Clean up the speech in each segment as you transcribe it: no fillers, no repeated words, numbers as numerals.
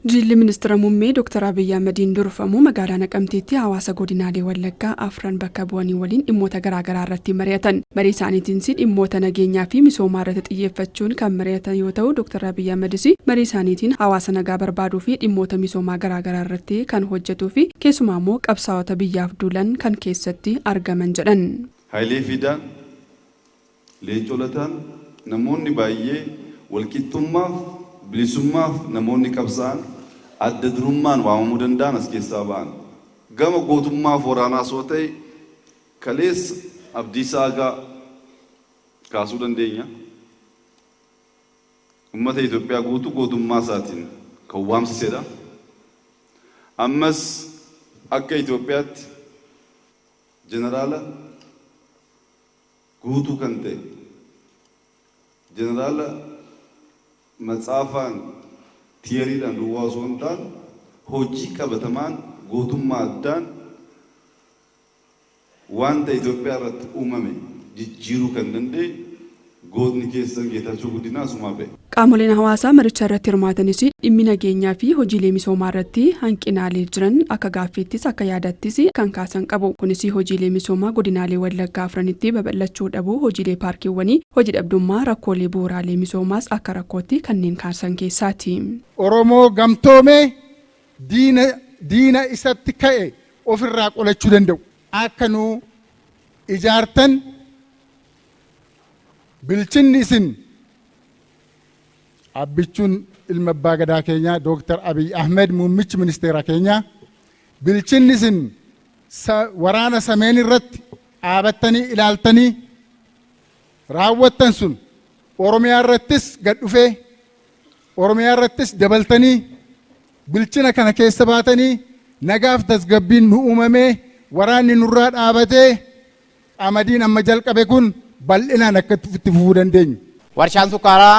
Jilli Ministira Muummee Dooktar Abiyyi Ahmadiin durfamu magaalaa Naqamteetti hawaasa godinaalee Wallaggaa afran bakka bu'anii waliin dhimmoota garaagaraa irratti mari'atan. Marii isaaniitiinis dhimmoota nageenyaa fi misoomaa irratti xiyyeeffachuun kan mari'atan yoo ta'u, Dooktar Abiyyi Ahmadis marii isaaniitiin hawaasa nagaa barbaaduu fi dhimmoota misoomaa garaagaraa irratti kan hojjetuu fi keessumaa immoo qabsaa'ota biyyaaf duulan kan keessatti argaman jedhan. Hayilee Fiidaan, Leencoo Lataan namoonni baayyee walqixxummaaf, bilisummaaf namoonni qabsa'an adda durummaan waamamuu danda'an as keessaa ba'an. Gama gootummaaf waraanaas yoo ta'e kaleessa Abdiisaa Aagaa kaasuu dandeenya. Ummata Itoophiyaa guutuu gootummaa isaatiin kan waamsisedha. Ammas akka Itoophiyaatti Jeneraala guutuu kan ta'e jeneraala matsaafaan tiyariidhaan duwwaa osoo hin taane hojii qabatamaan gootummaa addaan wanta Itoophiyaa irratti uumame jijjiiruu kan danda'e gootni keessan Geetaachoo Guddinaa asumaa ba'e. Qaamoleen hawaasaa maricha irratti hirmaatanis dhimmi nageenyaa fi hojiilee misoomaa irratti hanqinaalee jiran akka gaaffiittis akka yaadattis kan kaasan qabu. Kunis hojiilee misoomaa godinaalee Wallaggaa afranitti babal'achuu dhabuu hojiilee paarkiiwwanii, hojii dhabdummaa, rakkoolee bu'uuraalee misoomaas akka rakkootti kanneen kaasan keessaati. Oromoo gamtoomee diina diina isatti ka'e ofirraa qolachuu danda'u akka nu ijaartan bilchinni isin Abbichuun ilma abbaa gadaa keenyaa Dooktar Abiy Ahmed muummichi ministeera keenyaa bilchinni isin waraana sameen irratti dhaabattanii ilaaltanii raawwattan sun Oromiyaa irrattis gad dhufee Oromiyaa irrattis dabaltanii bilchina kana keessa baatanii nagaaf tasgabbiin nu uumamee waraanni nurraa dhaabatee qamadiin amma jalqabe kun bal'inaan akka itti fufuu dandeenyu. Warshaan sukkaaraa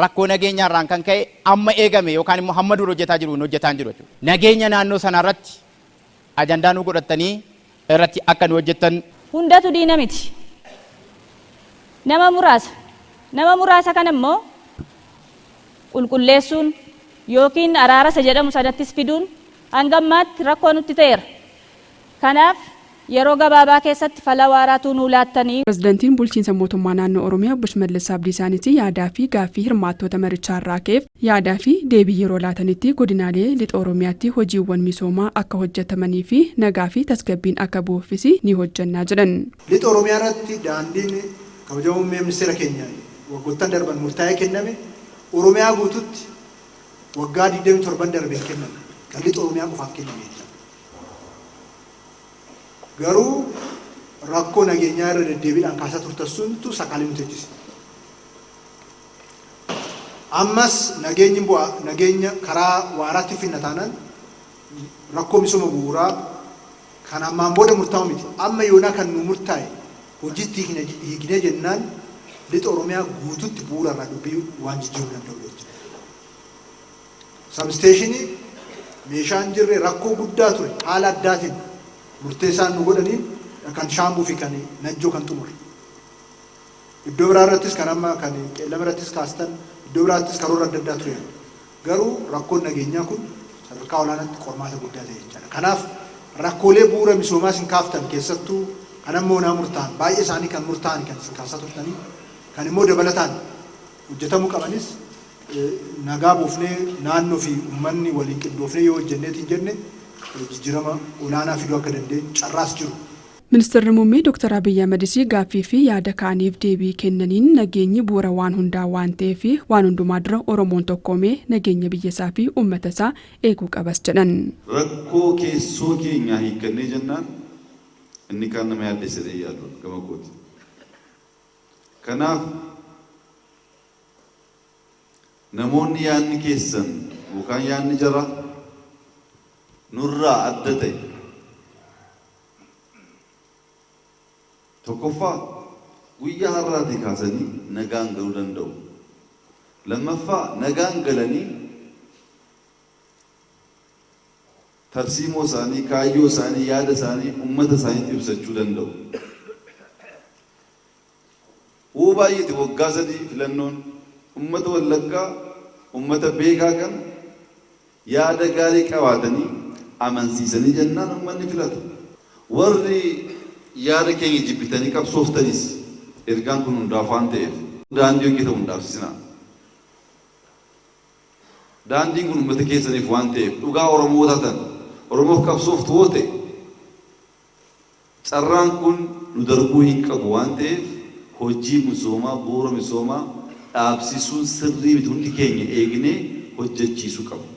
rakkoo nageenyaa irraan kan ka'e amma eegame yookaan immoo hamma dur hojjetaa jiru hin hojjetaa hin jiru jechuudha. Nageenya naannoo sanaa irratti ajandaa nu godhattanii irratti akka nu hojjettan. Hundatu diina miti. Nama muraasa. Nama muraasa kana immoo qulqulleessuun yookiin araara isa jedhamu sanattis fiduun hanga ammaatti rakkoo nutti ta'eera. Kanaaf yeroo gabaabaa keessatti fala waaraatu nuu laattanii. Pirezidantiin Bulchiinsa Mootummaa Naannoo Oromiyaa Obbo Shimallis Abdiisaanis yaadaa fi gaaffii hirmaattoota marichaarraa ka'eef yaadaa fi deebii yeroo laatanitti godinaalee Lixa Oromiyaatti hojiiwwan misoomaa akka hojjetamanii fi nagaa fi tasgabbiin akka bu'uufis ni hojjennaa jedhan. Lixa Oromiyaa irratti daandiin Kabajamoo Muummee Ministeera keenyaan waggoottan darban murtaa'ee kenname Oromiyaa guututti waggaa 27n darbe hin kennamne. Kan Lixa Oromiyaa qofaaf kenname jechaadha. Garuu rakkoo nageenyaa irra deddeebiidhaan kaasaa turtan suntu sakaalee nu teechise. Ammas nageenyi bu'a nageenya karaa waaraatti finna taanaan rakkoo misooma bu'uuraa kan ammaan booda murtaa'u miti. Amma yoonaa kan nu murtaa'e hojiitti hiiknee jennaan Lixa Oromiyaa guututti bu'uura irraa dubbii waan jijjiiruu danda'udha jechuudha. Sabsteeshinii meeshaan hin jirre rakkoo guddaa ture haala addaatiin murteessaan nu godhaniin kan Shaambuu fi kan Najjoo kan xumurre. Iddoo biraa irrattis kan amma kan Qeellam irrattis kaastan iddoo biraattis karoorra adda addaa ture. Garuu rakkoon nageenyaa kun sadarkaa olaanaatti qormaata guddaa ta'e jechaadha. Kanaaf rakkoolee bu'uura misoomaa isin kaaftan keessattuu kan amma onaa murtaa'an baay'ee isaanii kan murtaa'an kan isin kaasaa turtanii kan immoo dabalataan hojjetamuu qabanis nagaa buufnee naannoo fi uummanni waliin qindoofnee yoo hojjenneeti hin jenne jijjiirama olaanaa fiduu akka dandeenyu carraas jiru. Ministirri Muummee Dooktar Abiyyi Ahmadis gaaffii fi yaada ka'aniif deebii kennaniin nageenyi bu'uura waan hundaa waan ta'eef waan hundumaa dura Oromoon tokkoomee nageenya biyya isaa fi uummata isaa eeguu qabas jedhan. Rakkoo keessoo keenyaa hiikkannee jennaan inni kaan nama yaaddessa jedhee hin yaadu gama kootiin. Kanaaf namoonni yaadni keessan yookaan yaadni jaraa nurraa adda ta'e tokkoffaa guyyaa har'aatii kaasanii nagaan galuu danda'u. Lammaffaa nagaan galanii tarsiimoo isaanii, kaayyoo isaanii, yaada isaanii uummata isaaniitti ibsachuu danda'u. Wuu baay'ate waggaa 3 filannoon ummata Wallaggaa ummata beekaa kana Yaada gaarii qabaatanii amansiisanii jennaan uummanni filata. Warri yaada keenya jibbitanii qabsooftanis ergaan kun hundaaf waan ta'eef daandii hojjetamu hin dhaabsisinaa. Daandiin kun uummata keessaniif waan ta'eef dhugaa Oromoo taatan Oromoof qabsooftu yoo ta'e carraan kun nu darbuu hin qabu waan ta'eef hojii misoomaa bu'uura misoomaa dhaabsisuun sirrii miti hundi keenya eegnee hojjechiisuu qabna.